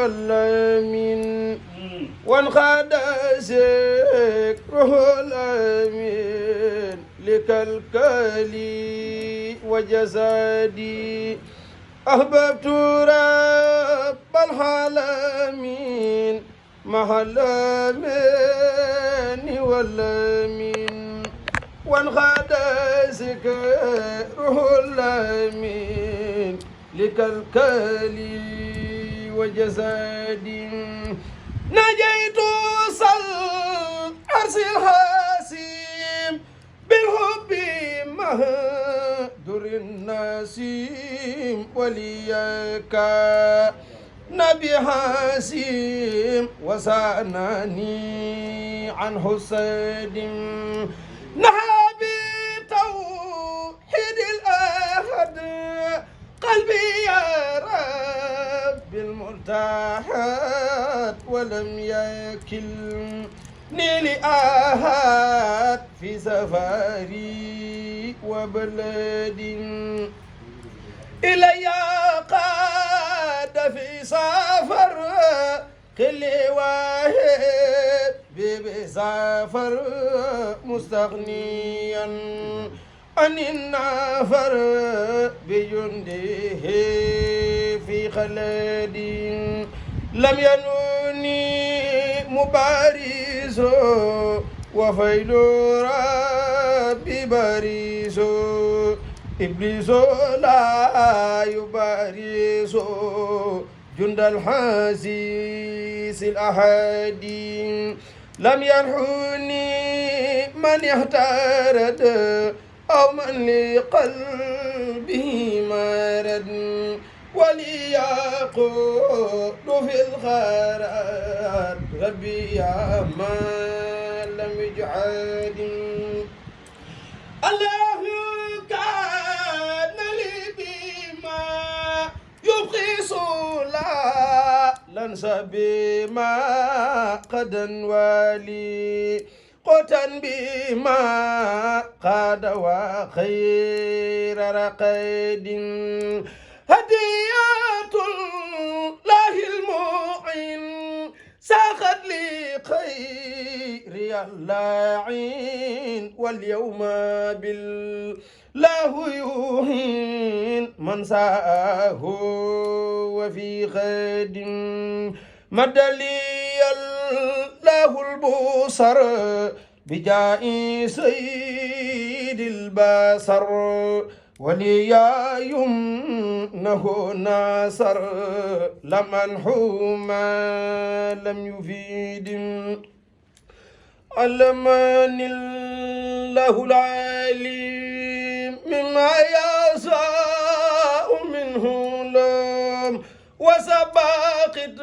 واللمين وانخاد ذكره الأمين لكالكالي وجسدي أحببت رب العالمين مع الأمين والأمين وانخاد ذكره الأمين لكالكالي وجسدي نجيت صل أرسل الحاسم بالحب مهدر النسيم وليك نبي حاسم وسانني عن حسد نهابي توحيد الأحد قلبي يا رب المرتاحات ولم يكلني لأحد في سفري وبلد إلي قاد في سفر كل واحد بسفر مستغنيا عن النفر بجنده في خلد لم ينوني مبارز وفيل ربي بارز إبليس لا يبارز جند الحسيس الأحد لم ينحني من يهترد أو من لقلبه مرد وليقول في الغرار ربي يا من لم يجعد الله كان لي بما يبقي صلاة لنسى بما قد ولي قوتا بما قاد وخير رقيد هديات الله المعين ساخت لي خير اللاعين واليوم بالله يهين من ساءه وفي خد مد لي الله البصر بجاء سيد البصر وليا يمنه ناصر لمن حوما لم يفيد علمني الله العليم مما يشاء منه لم وسباقت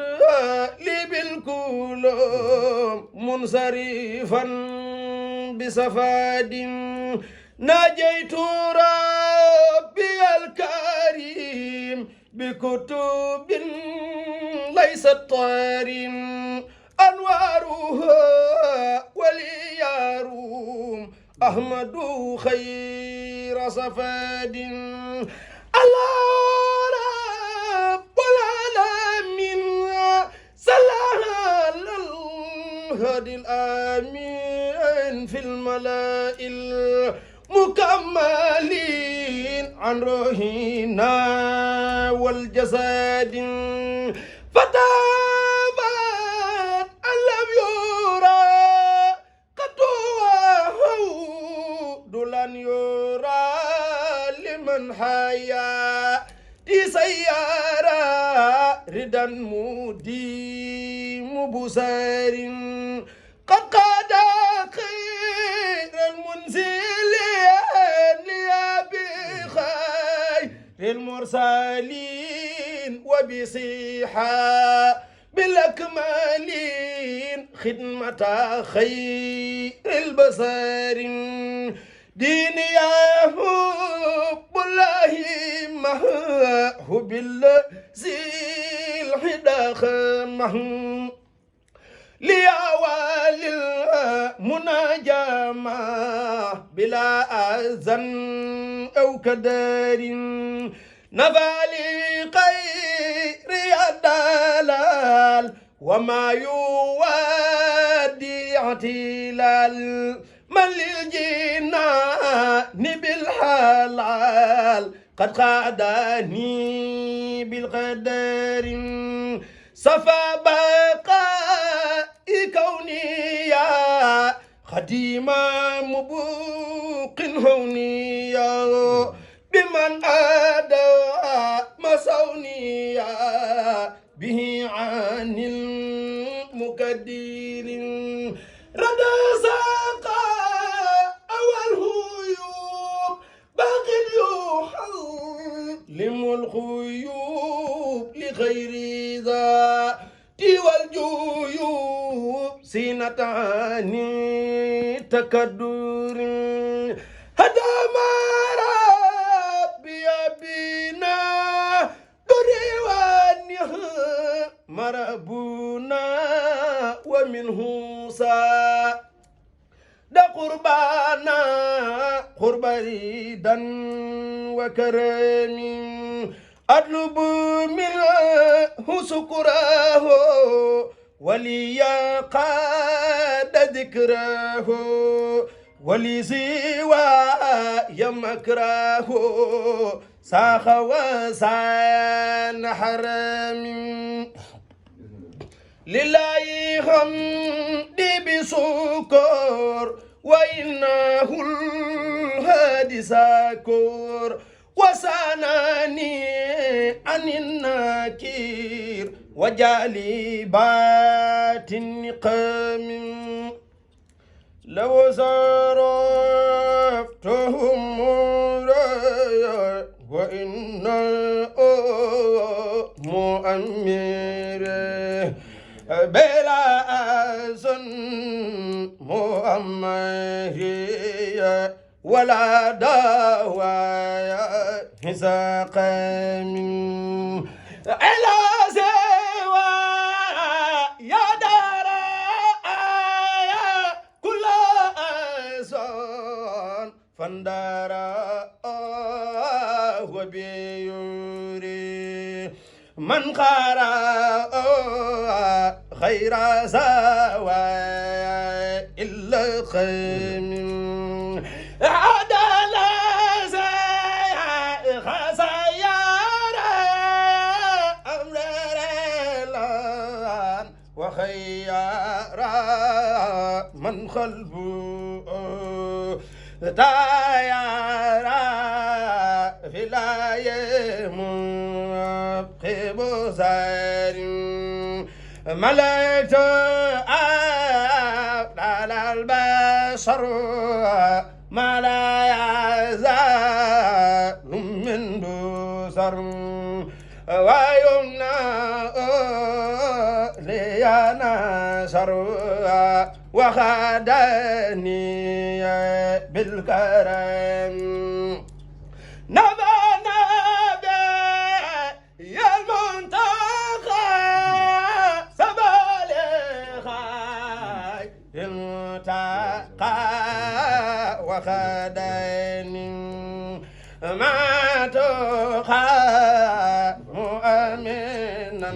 لي بالكلام منصرفا بسفاد ناجيت ربي الكريم بكتب ليست طارم أنوارها ولياروم أحمد خير صفاد الله رب العالمين صلى على الهادي الآمين في الملائل مكملين عن روحنا والجسد فتابت أن لم يرى قطوه دولان يرى لمن حيا دي سيارة ردا مديم بسار قد قاد خير المنزلين لأبي خير المرسلين وبصيحة بالأكملين خدمة خير البصر دين يحب الله معه بالذي الحداخ معه لأوال المناجمة بلا أذن أو كدر نفى لغير الدلال وما يودي اعتلال من للجنان بالحلال قد قادني بالقدر صفى بقاء كوني يا خديم مبوق هونيا بمن أدى مسونيا به عن المكدر رد ساقا أول هيوب باقي يحلم الخيوب لغير ذا والجيوب سينتان تكدر هدى ما ربي بنا دريوانه مربونا ومنه سا دا قربانا قرب ريدا وكرم أطلب منه سكره ولي قاد ذكره ولي سوى يمكره ساخ وسان حرم لله حمدي بسكر وإنه الهادي سكر وساناني عن النكير وجالبات النقام لو صرفتهم وإن مؤمر بلا أسن مؤمر ولا دواء سقم إلى سوى يا دار كل أسان فندار وبيوري من قرأ خير سواء إلا خيم عدل خسيارة أمران وخيارة من خلفه تيارة في لا يمبقي بصار ملكت على البشر ما لا يزال من بصر ويمنع لي نشر وخدني بالكرم نبانا يا المنتقى سبالخاي المنتقى وخدني ما تخاف مؤمنا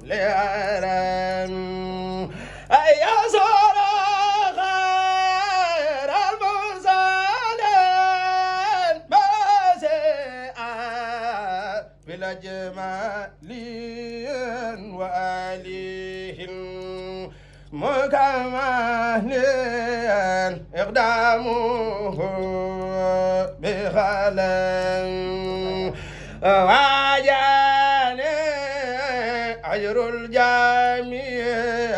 لأرم أي صار خير المرسلين باسئا بالجمال وآله مكمل إقدامه بخلل وجاني أجر الجميع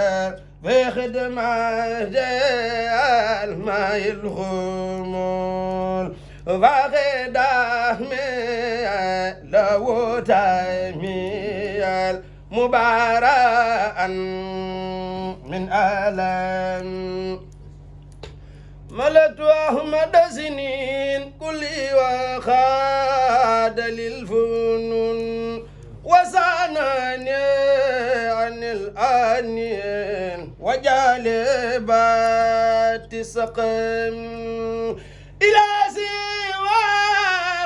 بخدمة الماء الخمول وخدمة لو تميل مبارأ من ألم ملت أحمد سنين كلي وخاد للفنون وسانني عن الآنين وجالبات سقم إلى سوى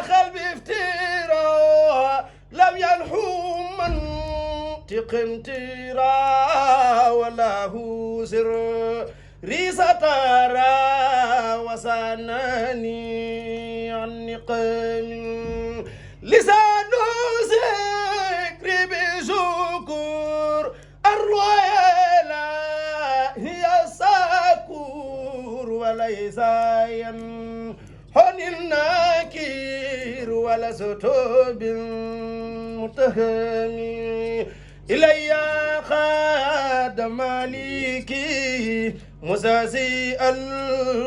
قلب افتراء لم ينحو من واعتق امترا وله سر ريستارا وسناني عن نقم لسان ذكر بشكر الرؤيا هي السكور وليس ينحني النكير ولست بالمتهم إلي خاد مالكي مساسي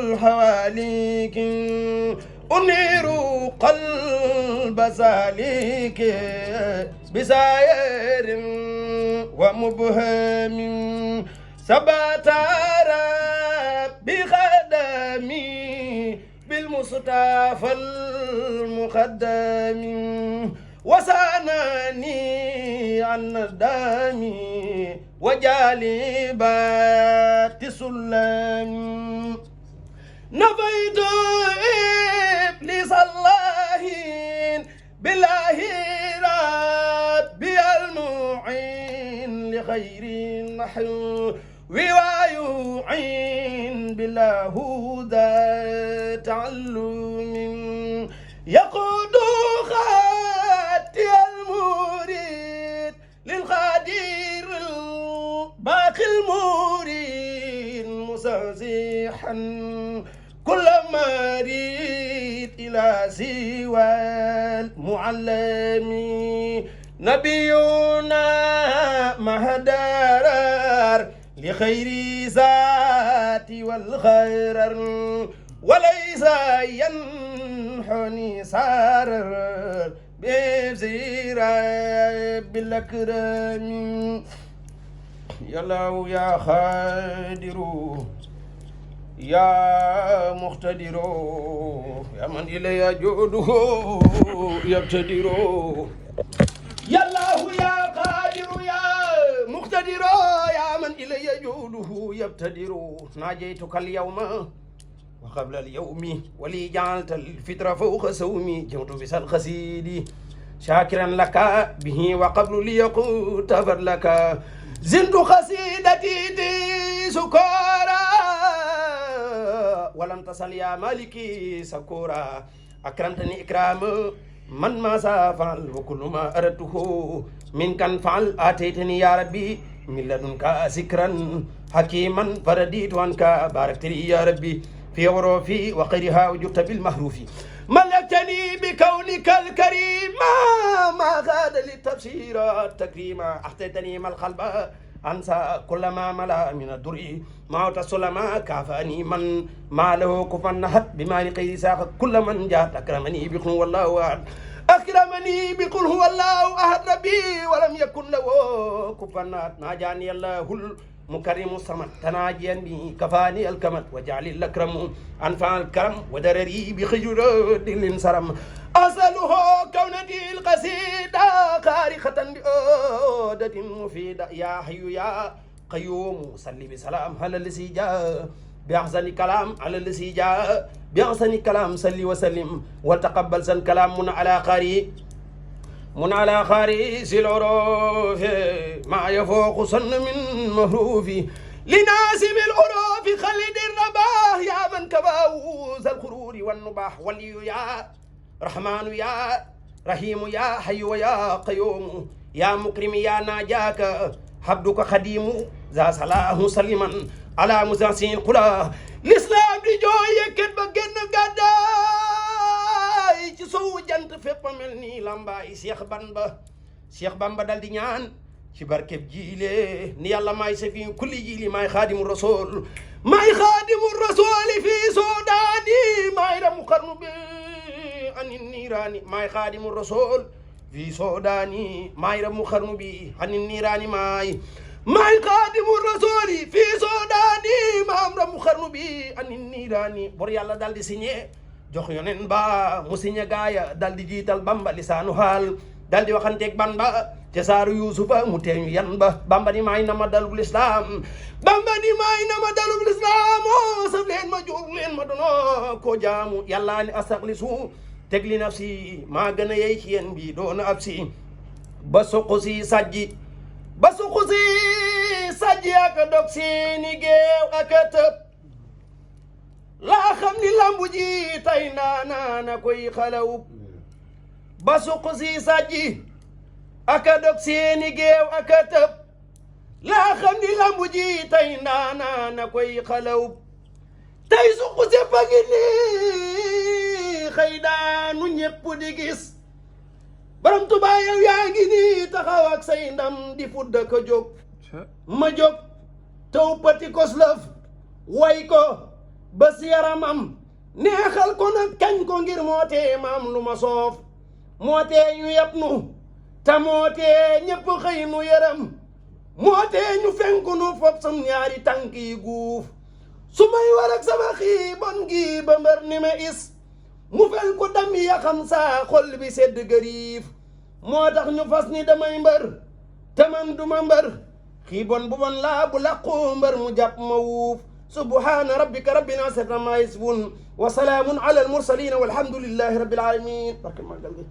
الحواليك أنير قلب سالك بسائر ومبهم ثبات بخدمي بالمصطفى المقدم وسانني عن الدم وجالبات سلم نفيت إبليس اللهين بالله ربي المعين لخير النحو ويعين بالله ذا تعلم يقود خاتي المريد للخدير الباقي المريد مسازحا كل مريد إلى سوى المعلم نبينا مهدرر لخير ذات والخير وليس ينحني سارر بزير بالأكرم يا الله يا خادر يا مقتدر يا من إلي جوده يقتدر يا الله يا قادر يا مقتدر يا من إلي جوده يقتدر ناجيتك اليوم وقبل اليوم ولي جعلت الفطر فوق سومي جمت بس الخسيد شاكرا لك به وقبل ليقوت لك زنت خسيدتي دي سكورا ولم تصل يا مالكي سكورا أكرمتني إكرام من ما سافعل وكل ما أردته من كان فعل آتيتني يا ربي من لدنك ذكرا حكيما فرديت عنك باركت لي يا ربي في غروفي وخيرها وجدت بالمحروف ملكتني بكونك الكريم ما غاد للتبشير التكريم أحتيتني ما القلب أنسى كل ما ملا من الدر موت السلما كافاني من ما له كفا نهت بما لقيد ساق كل من جاء أكرمني بقل هو الله أحد أكرمني بقل هو الله أحد ربي ولم يكن له كفا نهت ناجاني الله مكرم الصمد تناجيا بي كفاني الكمد وجعل الأكرم أنفع الكرم ودرري بخجر دل سرم أسأله كونتي القصيدة خارقة بأودة مفيدة يا حي يا قيوم صلي بسلام على الذي جاء بأحسن كلام على الذي جاء بأحسن كلام صلي وسلم وتقبل سن كلام من على خاريس العروف ما يفوق سن من مهروف لناسب العروف خلد الرباه يا من كباوز الخرور والنباح ولي يا رحمن يا رحيم يا حي ويا قيوم يا مكرم يا ناجاك حبدك خديم ذا صلاح مسلما على مزاسين قلا الإسلام di jooy yëkkat ba génn gàddaay ci sowu jant fépp mel ni lambaay Cheikh Bamba dal di ñaan ci barkeb jiile ni yàlla maay safi kulli jiili maay xaadimu rasul fi sodaani maay ramu xarnu bi anin niiraani maay xaadimu rasul fi sodaani maay ramu xarnu bi anin niiraani maay xaadimu rasuli fi sodaani maam ramu xarnu bi anin niiraani bor yàlla dal di signé jox yonen ba mu signé gaaya dal di jiital Bamba lisaanu haal dal di waxanteeg Bamba ca saaru Yuusufa mu teeñu yan ba Bamba ni maay na ma dalul islam o saf leen ma juug leen ma dono ko jaamu yàlla ni astaxlisu teg li nafsi maa gën a yey ci yéen bi doona ab si ba soqo si sajji sajji aka dog seeni géew aka tëb laa xam ni lambu ji tay ndaanaana koy xalawub ba suq si sajji aka dog seeni géew aka tëb laa xam ni lambu ji tay ndaanaana koy xalawub tay suq sépp a ngi nii xëy daanu ñépp di gis Borom Tuubaa yow yaa ngi nii taxaw ak say ndam di fudda ko jóg ma jóg taw pati koslëf way ko ba si yaramam neexal ko nag kañ ko ngir moo tee maam lu ma soof moo tee ñu yeb nu te moo tee ñépp xëy nu yaram moo tee ñu fenku nu fop sam ñaari tànk yi guuf su may war ak sama xiibon gi ba mbër ni ma is mu fel ko dam ya xam saa xol bi sedd gëriif moo tax ñu fas ni damay mbër te man duma mbër xiibon bu bon laa bu làqu mbër mu jàpp ma wuuf subhaana rabbika rabbil izzati ammaa yasifuun wa salaamun ala al mursaliin walhamdulillahi rabbil aalamiin barke màggal gi